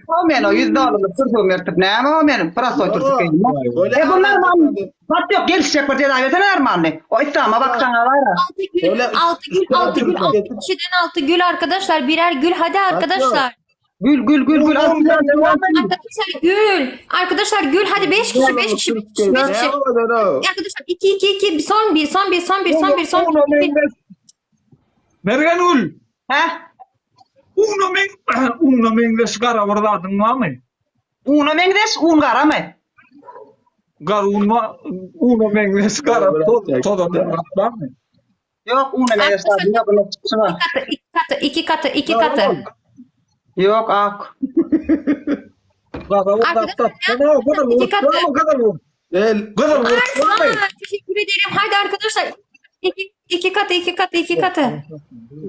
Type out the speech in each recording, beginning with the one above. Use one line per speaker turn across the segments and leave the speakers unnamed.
O men o 100 dollarlyk türsügim ýyrtyp näme o meniň prostoý türsük geýdim. E bu normal. Bat ýok gelişjek bir jeza bersene normalny. O islama bakjaňa bara.
Altı gül,
Öyle-
altı gül, altı gül, altı kişiden altı gül arkadaşlar. Birer gül hadi arkadaşlar.
Gül gül gül gül.
Arkadaşlar gül. Arkadaşlar gül hadi beş kişi, beş kişi, beş kişi, beş kişi.
Ne oldu?
Arkadaşlar iki, iki, iki, son bir, son bir, son bir, son bir, son
Una
bir.
meňzeş. Mergen gül.
Hä?
Una meň una meňzeş gara bir zadyň barmy?
Una meňzeş un garamy?
Gara un ba- una meňzeş gara toz tozan bir zat barmy?
Ýok una meňzeş zadym ýok. Ulan çykyşyma.
İki katı, iki katı, iki katı.
Ýok ak.
Gara bir zat
Arkadaşlar,
tapsana, o kadar
iki katı.
o kadar o
Gel.
kadar
Arslan teşekkür ederim. Haydi arkadaşlar. İki, iki katı, iki katı, iki katı.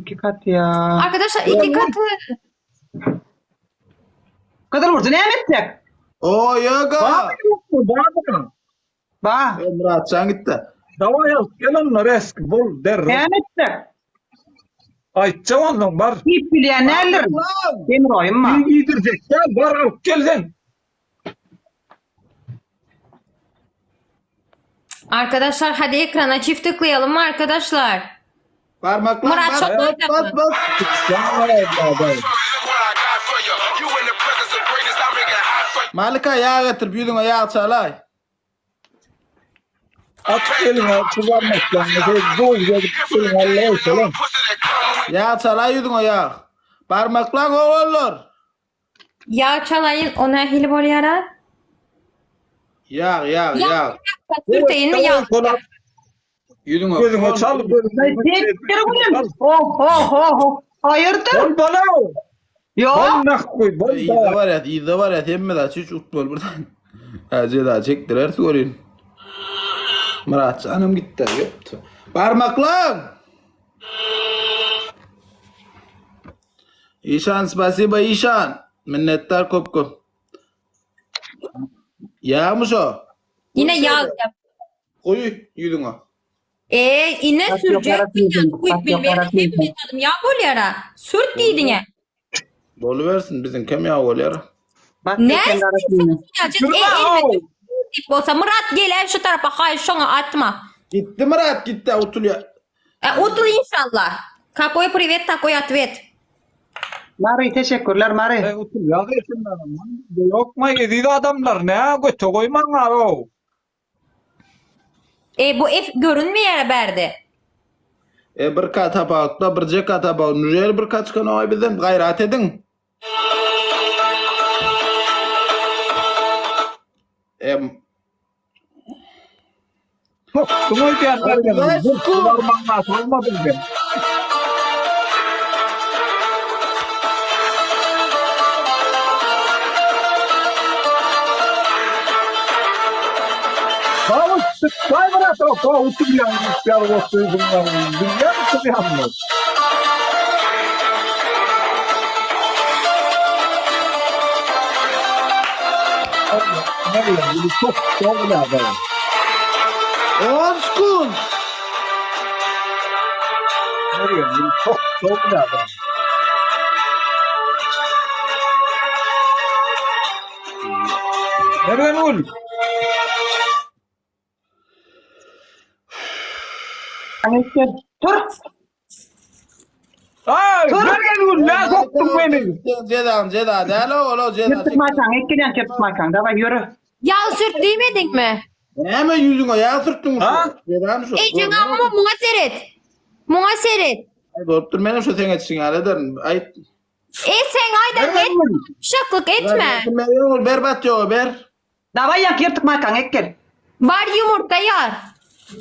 İki kat ya.
Arkadaşlar iki katı.
Gyzyl burcu näme etjek?
O yoga.
Barmy ýokmy? Barmy?
Ba.
Muratjan gitdi.
Daway alyp gel onda resk bol derrew.
Näme etjek?
Aýtjak ondan bar.
Diýip bilýän näler? Demir oýunma.
Iýdirjek däl, bar alyp gel sen.
Arkadaşlar hadi ekrana çift tıklayalım mı arkadaşlar?
Parmaklar
Murat,
bas
çok
bas bas bas. Malika ýag getirip ýüzüňe ýag çalay.
At eliňe çykarmaklaryny şeý zol gezip eliňe Allaý salam.
Ýag çalay ýüzüňe ýag. Barmaklaň oglanlar.
Yağ çalayın o nähili bolýara?
Ýag ýag ýag.
Sürteýin mi yağ?
Ýüzüňe.
Gözüňe çal gözüňe.
Tektir gülüm. Oh oh oh. oh. Hayırdır?
Bol bala.
Ýok.
Bol nah goý, bol
Yzda
bala.
barýas, yzda barýas, hemme zat hiç utmaly birden. Ha, jeza çekdirer görün. Murat janım gitdi, ýokdy. Barmaklaň! Işan, spasiba Işan. Minnetdar köp köp. Ýagmyş o.
Yine yağ yap.
Goý ýüzüňe.
E ine
Bak
sürjek
yok,
diýýän,
bak
kuýup
yok,
bilmeýän
bak
hemme
yok.
zadym ýag bolýara. Sürt diýdiňe.
Bolubersin biziňkem ýag bolýar.
Bak
Ne?
sen arasında.
E, Tip bolsa Murat gel şu tarapa haý şoňa atma.
Gitdi Murat gitdi utulýar.
E, utul inşallah. Какой привет, такой ответ.
Mary teşekkürler Mary.
Ey utul ýag esinler. Ýokmy eziz adamlar nä göte goýmaňlar ow.
E bu F görünmeýär bärde.
E bir ka tapawutda birje ka tapawut. Nujel bir ka çykan oý bizden gaýrat ediň. Em
Sokduň öýdýän Mergenim. Bu barmagyna salmadym sen. Bagyş çyksaý brat o utul ýaňy ýaly bolsa bunlar bilýän utul Mergen çok çok adam.
10 sekund.
Mergen çok çok adam. Mergen ul.
Tur.
Ay Mergen ul ne soktun beni?
Jeza jeza däl o o jeza.
Ýırtık makan, ekkilen ýırtık makan. Daway ýörü.
Ýag sürt diýmediň mi?
Näme ýüzüňe ýag sürtdüň şu?
Ha?
Jezam şu.
Ey jeňam muňa seret. Muňa seret.
Ay bolup dur menem şu seň etişiň ýaly ederin. Aýt.
E sen aýdan
Mergen
etme.
ul.
Şaklyk etme.
Mergen ul berbat ýoga ber.
Daway ýak ýırtık makan ekkel.
Bar yumurta ýar.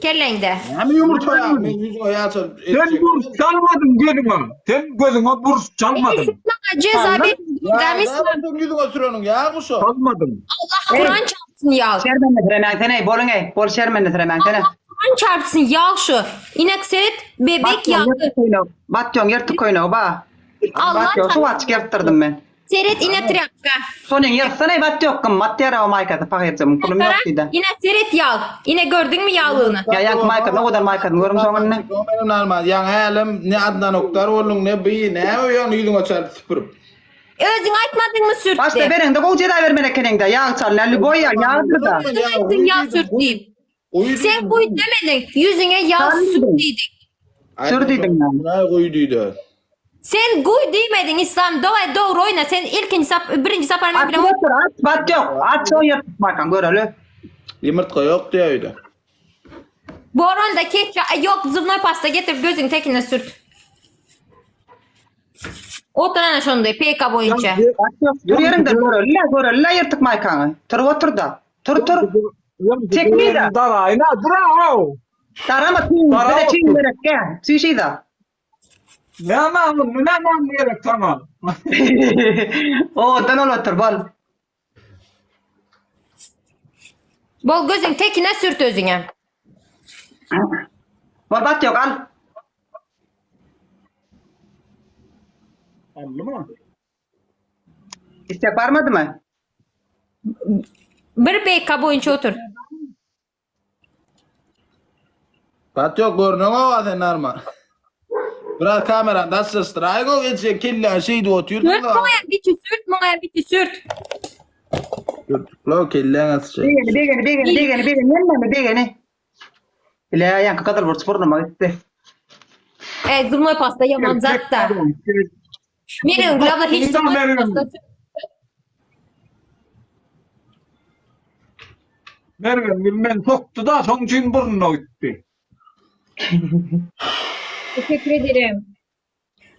Kelleňde.
Näme ýumurta ýag? Men ýüzüňe ýag çal.
Sen burç çalmadın gözüňe. Sen gözüňe burç
Ey
çalmadın.
sen maňa ceza ber. Demişsin.
Ýüzüňe süreniň ýag şu.
Çalmadın.
Allah Kur'an çarpsın yağ.
Şermende tremen sene, bolun ey. Bol şermende tremen sene.
Allah Kur'an çarpsın yağ şu. İnek seret bebek yağı.
Batyon ýırtık köýnegi ba.
Allah
Batyon şu
çarpsın.
açyk ýyrtdyrdım men.
Seret ine trýapka.
Şonuň ýyrtsana bat ýok gymmat diýer o maýkasy pahyrjygymyň pulum ýok diýdi.
Ine seret ýag. Ine gördüňmi ýaglygyny?
Ýa ýaňky maýkasyny owadan maýkasyny görüň şoňunda.
Benim normal. Ýaňy hälem ne Adnan Oktar bolduň ne bi näme ýöne ýüzüňe çalyp süpürip.
Özüň aýtmadyňmy sürt
Başda
diýip?
bereňde gowy jeza bermeli ekeniňdä ýag çal nä lýuboý ýag ýagdyr-da.
Özüň aýtdyň ýag sürt diýip. Sen guý demediň, ýüzüňe ýag sür diýdiň.
Sür diýdiň men.
Näme guý diýdi?
Sen guý diýmediň Islam, daway dogry oýna. Sen ilkinji sap birinji sapar men bilen
Aç otur, aç, bat ýok. Aç şo ýyrtyk makan göreli.
Ýumurtga ýok diýýär öýde.
Bor onda ketçap, ýok zubnoý pasta getirip gözüň tekine sürt. Otur ana şonda PK boýunça.
Bat ýok. Dur ýeriňden göreli-le, göreli-le ýyrtyk maýkaňy. Turup otur-da. Tur, tur. Çekmeýda.
Daraýna, duraw.
Darama tüýüň, bize tüýüň gerek gä. Süýşiýda.
Näme oğlum, näme gerek saňa?
Owadan ol otur, bol.
Bol gözüň tekine sürt özüňe.
Bol bat ýok, al.
Aldymy?
Istek barmadymy?
Bir BK boýunça otur.
Bat ýok görnüň owa sen normal. Biraz kamerany daşlaşdyraýyň o geçen kelläň şeýdip otyrdyň.
Sürt muňa biçi sürt muňa biçi sürt.
Sürtükle kelläň açyk.
Begeni, begeni, begeni, begeni, begeni, hemmemi begeni. Ile ýaňky gyzyl burç burnuma gitdi.
E, zubnoý pasta ýaman zat da. Meniň glawna hiç zubnoý pasta.
Mergen bilmen sokdy da şoň üçin burnuna gitdi.
Teşekkür ederim.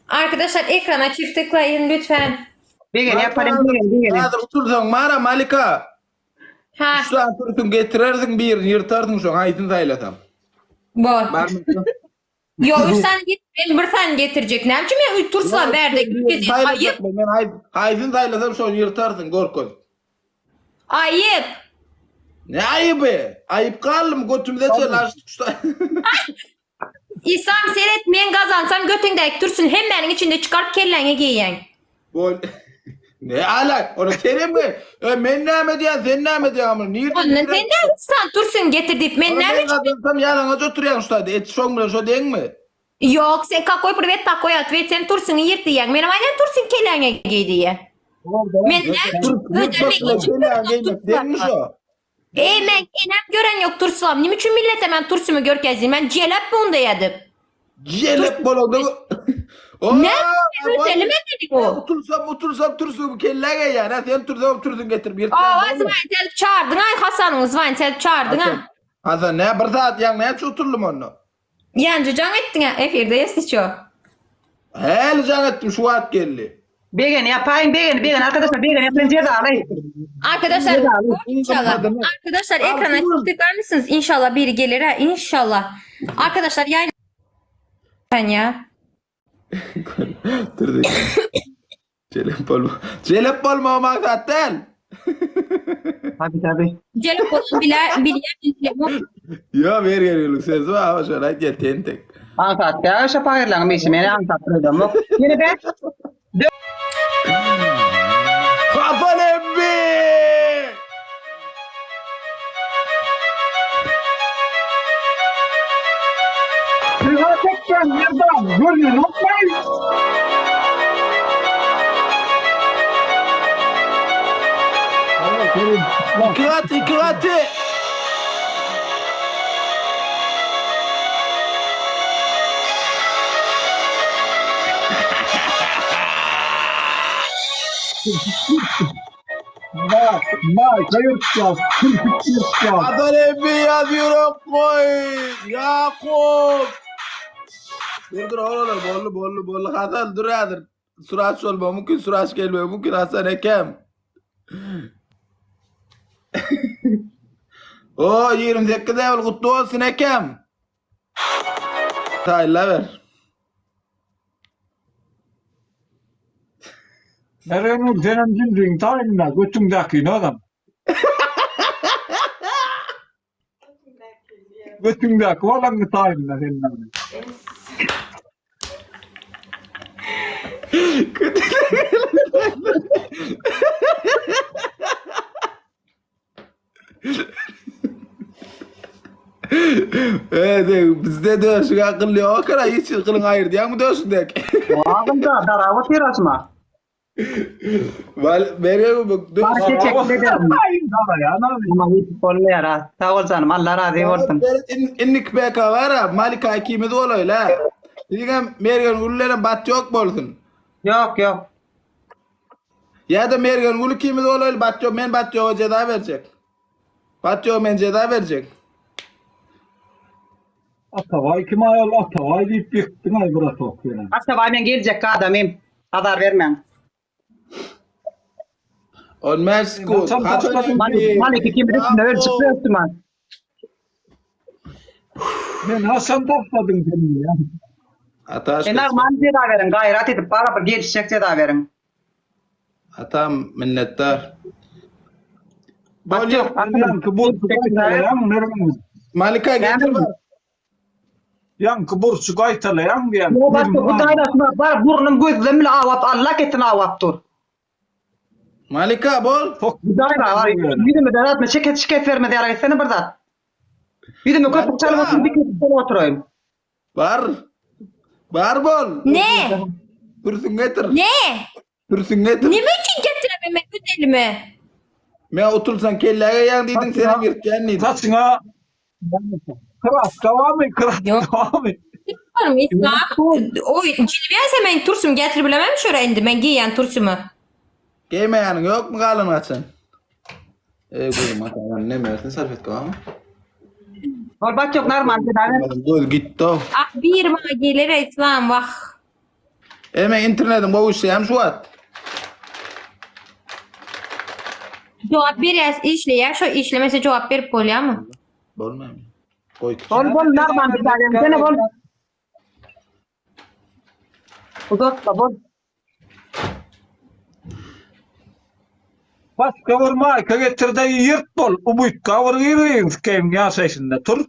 Arkadaşlar ekrana çift tıklayın lütfen.
Begeni ýapalyň, begeni, begeni.
Häzir otursaň mara Malika.
Ha.
Üç sany türsüň getirersiň birini ýyrtarsyň şoň haýsyny saýlasaň.
Bor.
Barmy?
Yo üç tane get ben bir tane getirjek. Näme üçin men üç tursam bärde gitgezi? Aýyp.
Men haý haýsyny saýlasam şony ýyrtarsyň gorkuz.
Aýyp.
Ne aýyby? Aýyp galdym götümize çenli açdyk şu
İslam seret men gazansam götüňdäki türsün hemmäniň içinde çykaryp kelläňe geýýäň.
Bol. Ne alak? Onu senem mi? E, men näme diýen, sen näme diýen amur? Nirde?
Ondan sen de sen türsün getir diýip men näme
üçin? Gazansam ýalaňaç oturýaň şu taýda. Et şoň bilen şo deňmi?
Ýok, sen kakoý priwet takoý otwet sen türsüňi ýyrt diýýäň. Menem aýdan türsün kelläňe geý diýýän. Men näme üçin?
Deňmi şo?
Eý men enem gören ýok Tursulam nime üçin millete men Tursumy görkezdim men jelep bunda edip.
Jelep bolanda.
Ne? Özelime dedik o.
Utulsam utulsam Tursumy kellä geýýän ha sen tursam tursun getirip ýyrtýan.
Aa zwan sen çağırdyň ay Hasanyň zwan sen çağırdyň ha.
Hasan ne bir saat ýaň näçe otuldum onda?
Ýanjy jaň etdiň ha efirde ýesli ço.
Häli jaň etdim şu wagt geldi.
Begeni ýapaýyn, begeni, begeni arkadaşlar, begeni ýapaýyn jezaly.
Arkadaşlar inşallah. Arkadaşlar ekrana tıklar mısınız? İnşallah biri gelir ha inşallah. Arkadaşlar yayın ben ya.
Dur Jelep bolma. Jelep bolma maksat däl.
Tabi tabi.
Jelep bolan biler bilýän
Ýa ber ýerlik söz bar, ama şöyle aýt gel tentek.
Aňsat däl şo pahyrlaryň işi meni aňsat duýdamok. Ýene bäş.
Hasan emmi!
Ýa çekýän ýerden görýän okmaý.
İki katı, iki katı.
Ma, ma, ýyrtýas, kirpik ýyrtýas.
Hasan emmi yazıyorum koy. Yakup. Dur dur oğlum bollu bollu bollu. Hasan dur hazır. Suraç olma mümkün suraç gelme mümkün Hasan Ekem. O 28 level kutlu olsun Ekem. Tayla ver.
Meryem senem jündüň taýynda götüňdäkini adam. Götüňdäki bolanyny taýynda senden.
Sen bizde döşüň akyl ýok ekena hiç gylyň aýyrdýaňmy döşündäki?
Agynda darap otyr açma.
Wal berýär bu döş.
Bar teşekkür ederim. Ama ýetip bolmaýar ha. Sag bol janym Allah razy bolsun.
Indiki PK bar Malika ikimiz bolaýla. Siziňem Mergen Gül bilenem bat ýok bolsun.
Ýok ýok.
Ýa-da Mergen Gül ikimiz bolaýly bat ýok men bat ýoga jeza berjek. Bat ýok men jeza berjek.
Atabaý kim aýol Atabaý diýip ýykdyň aý bratok ýene.
Atabaý men geljekki adamym. Azar bermäň.
On bäş sekund.
Haçan başladyn?
Malik ikimiz üstünde ölçüp ötdüm ha.
Men haçan tapladyň sen ya?
Ataş.
E normal jeza beriň, gaýrat edip barabir gelişjek jeza beriň.
Atam minnetdar.
Bak
Bolýar.
ýok,
Ýaňky burçy gaýtalaýaň Mergen.
Malika getir bar.
Ýaňky burçy gaýtalaýaň diýen.
Ýok, bak, Hudaý bar, burnum gözlem bile awap, Allah kesin awap dur.
Malika bol.
Hudaý bar, ýüzüme de zatmy şekes şikes bermez ýaly etsene bir zat. Ýüzüme köpük çalyp oturyp, dikip oturaýyn.
Bar. Bar bol.
Ne?
Pürsün getir.
Ne?
Pürsün getir.
Nime üçin getiremem men öz elime?
Men otursan kelläge ýaň diýdiň, senem ýyrtýan diýdiň.
Saçyňa kraska barmy? Kraska
Ýok.
barmy?
Barmy İslam? Oý, jilbiýän men tursum getirip bilemem şöyle indi men giýen tursumy.
Geýmeýäniň ýokmy galan gaçan? Ey gözüm ataman ne mersin salfetka barmy?
Ol bat ýok normal jeza ber.
Göz gitdi.
Ah bir maňa geler İslam wah.
E men internetim gowy işleýärmi şu wagt?
Jogap berýäs işleýär şo işlemese jogap berip bolýarmy?
Bolmaýmy? Goý.
Bol bol normal jeza ber. Sene bol. Uzatma bol.
Başga bir maýka getir-de ýyrt bol. Umytka bir girgin skeýiň ýaşaýşynda tur.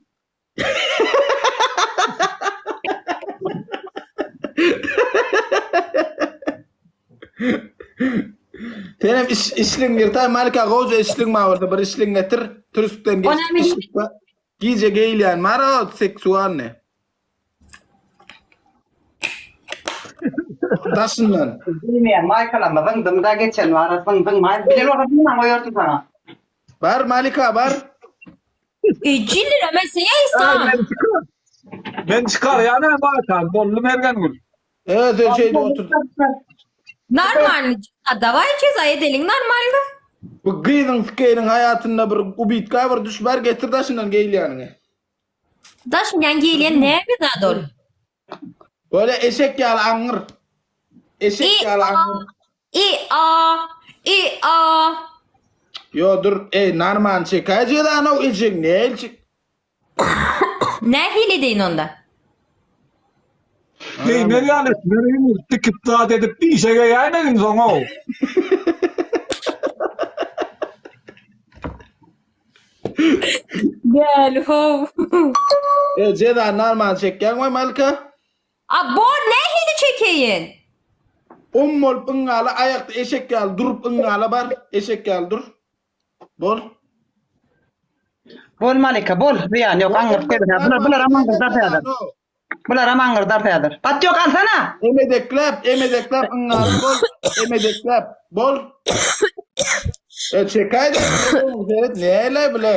Senem iş işliň ýyrtaý Malika gowja işliň bar bolsa bir işliň getir. Türüskden geç.
Onam
işlik bar. Gije geýilýän bar o seksualny. Daşyndan.
Bilmeýän maýkalama zyňdym da geçen wara zyňdyň maý. Bilen bolsa bilmän goýardym saňa.
Bar Malika bar.
E jilire men sen İslam.
Men çykar. Men çykar ýa maýka boldy Mergengül.
Ee sen şeyde otur.
Normalny daway ceza edeliň normalny.
Bu gyzyň sikeýiniň hayatynda bir ubitka bir düş bar getir daşyndan geýilýäniňi.
Daşyndan geýilýän näme zat ol?
Böyle eşek ýaly aňyr. Eşek
E
ýaly
a
aňyr.
e a e a
Yo dur ey narman çekay jezany o eşek ne elçik.
Nähili edeýin onda?
Geýmez ýaly Mergengül dikip zat edip işe geýäýmegin soň ow.
Gel how.
E jezany narman çekýäň we Malika?
A bor nähili çekeýin?
Om bolup yňňala aýakda eşek ýaly durup yňňala bar eşek ýaly dur. Bol.
Bol Malika bol. Zyýan ýok aňňyrt goýber. Bular bularam aňňyrdar häzir. Bularam aňňyrdar häzir. Bat ýok alsana.
Emedekläp, emedekläp yňňala bol. Emedekläp bol. E çekäý-de, seret näle bile.